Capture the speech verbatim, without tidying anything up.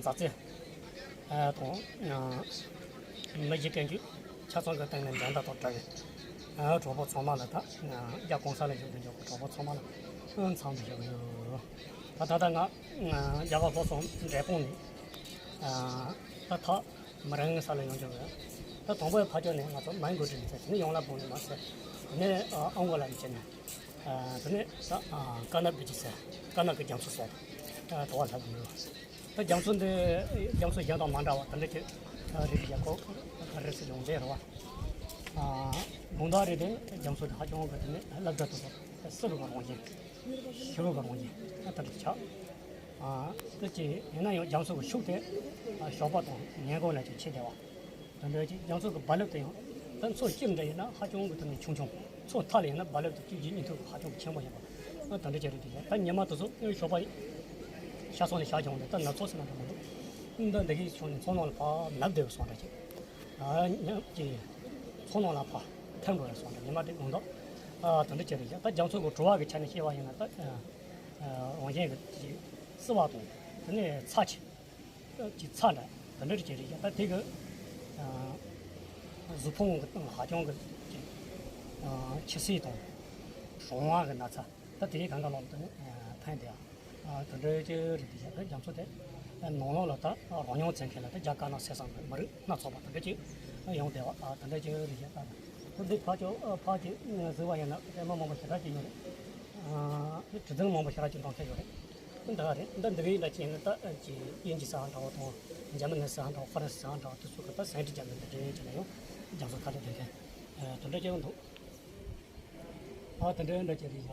མཛའ་བརྩེ་དང་། མི་གཞི་ཀུན་སྤྱོད་ཆ་ཚང་གི་སྟེང་ནས་འགྲན་ཟླ་དང་བྲལ་བའི་གྲོགས་པོ་ཚང་མ་ལ། ད་རྒྱ་གོང་ས་ལ་བཞུགས་པའི་གྲོགས་པོ་ཚང་མ་ལ་འཚམས་འདྲི་ཞུ་གི་ཡོད། ད་ད་ལྟ་ང་རྒྱ་གར་ལྷོ་སོང་འབྲས་སྤུངས་ནས། ད་ཐག་མི་རིང་ས་ལ་ཡོང་རྒྱུ་རེད། ད་དང་པོའི་ཕ་ཕྱོགས་ནས་ང་ཚོ་མོན་གྷོ་དྲུད་ནས། དེ་ནས་ཡོང་ལ་བུང་ནས་མ་ཟེར། དེ་ནས་ཨ་མགོ་ལ་ནས་བྱས་ནས། དེ་ནས་ད་ཀ་ན་བི་ཇི་ཟེར། ཀ་ན་གི་རྒྱ་མཚོ་ཟེར། དྲ་བ་ལྷག་གི་ཡོད། ད་རྒྱ་མཚོ་འདི་རྒྱ་མཚོ་གཞན་དང་མ་འདྲ་བ་དེ་འདྲ་ཅིག་རེད། ཡ་གོ་ག་རེ་ཟེར་ཡོང་འདི་རེད་བ། དགོང་དག་རེད་དེ་རྒྱ་མཚོ་དེ་ཧ་ཅང་གི་དེ་ནས་རླབས་སྒྲ་དུ་བསིལ་བའི་རང་བཞིན། ཞི་བའི་རང་བཞིན་ད་དེ་འདྲ་ཆགས། དེ་ཅི་ཡིན་ན་ཡང་རྒྱ་མཚོ་གི་ཤུགས་དེ་ཞོགས་པ་དང་ཉལ་འགོ་ལ་ཅིག་ཆེ་བསྡད་བ། དེ་འདྲ་ཅིག་རྒྱ་མཚོ་གི་རྦ་རླབས་དེ་ཡང་ད་མཚོ་ལྕེབ་འདྲ་ཡིན་ན་ཧ་ཅང་གི་དེ་ནས་ཆུང་ཆུང་། མཚོ་མཐའ་ལ་ཡིན་ན་རྦ་རླབས་དེ་བཅུ་གཅིག་གཉིས་ཐུབ་ཧ་ཅང་གི་ཆེན་པོ་ཡིན་པ། ཨ་དེ་འདྲ་ཅིག་རེད་དེ། ད་ཉི་མ་དེ་ཚོ་ཞོགས་པ་ཤར་སོང་ནས་བཞག་ཀྱང་དེ་ད་ནག་ཚོ་ཟེར་ན་འགྲིག་མི་འདུག་ད་འདི་གའི་ཕྱོགས་ནས་མཚོ་ནང་ལ་ཕར་ནུབ་བསྡད་པའི་བཟོ་འདྲ་ཅིག་ཨ་ཉམས་ཀྱི་མཚོ་ནང་ལ་ཕར་ཐིམ་འགྲོ་བའི་བཟོ་འདྲ། ཉི་མ་དེ་དགོང་དག་ཨ་དེ་འདྲ་ཅིག་རེད་ཤག་ད་རྒྱ་མཚོ་གི་དྲོ་བ་གི་ཆ་ནས་བཤད་པ་ཡིན་ན། ད་རང་བཞིན་གྱི་བསིལ་བ་དང་། དེ་ནས་ཚྭ་ཆེ། ཀྱི་ཚྭ་འདྲ་དེ་འདྲ་ཅིག་རེད་ཤག་ད་དེ་གི་གཟུགས་ཕུང་གི་སྟེང་ཧ་ཅང་གི་ཅིག་ཕྱི་བསིལ་དང་རང་དབང་གི་ན་ཚ། ད་དེ་གང་ག་ལོག་དེ་ནས་ཕན་བསྡད་ཨ། དེ་འདྲ་ཅིག་རེད་དེ་ཤག་ད་རྒྱ་མཚོ་དེ་ནང་ལོགས་ལ་ད་རང་སྙིང་བཙན་མཁན་ལ་ད་རྒྱ་དཀར་ནག་སེར་གསུམ་གི་མི་རིགས་སྣ་ཚོགས་པ་དེ་འདྲ་ཅིག་ཡོང་བསྡད་པ། ཨ་དེ་འདྲ་ཅིག་རེད་ཤག་ད་འདི་ཕར་ཕྱོགས་ཕར་ཅིག་གཟིགས་པ་ཡིན་ན་ལྟད་མོ་མང་པོ་ཞེ་དྲག་ཅིག་ཡོད་རེད། ཨ་དེ་གྲུ་གཟིངས་མང་པོ་ཞེ་དྲག་ཅིག་འགྲེང་བཤད་ཡོད་རེད། འདི་ག་རེད། འདི་འདི་གའི་ལ་ཅན་ནི་ད་ཅིག་དབྱིན་ཇི་ཟེར་བ་འདྲ་བོ་དང་། འཇར་མ་ནི་ཟེར་བ་འདྲ་བོ། ཧྥ་རན་སི་ཟེར་བ་འདྲ་བོ། དེ་ཚོ་གི་ད་སེང་ཁྲི་རྒྱ་མཚོ་འདི་འདྲ་བྱས་ནས་ཡང་རྒྱ་མཚོ་ཁ་ལ་སྡོད་མཁན་དེ་འདྲ་ཅིག་འདུག་ཨ་དེ་འདྲ་འདྲ་ཅིག་རེད་ཤག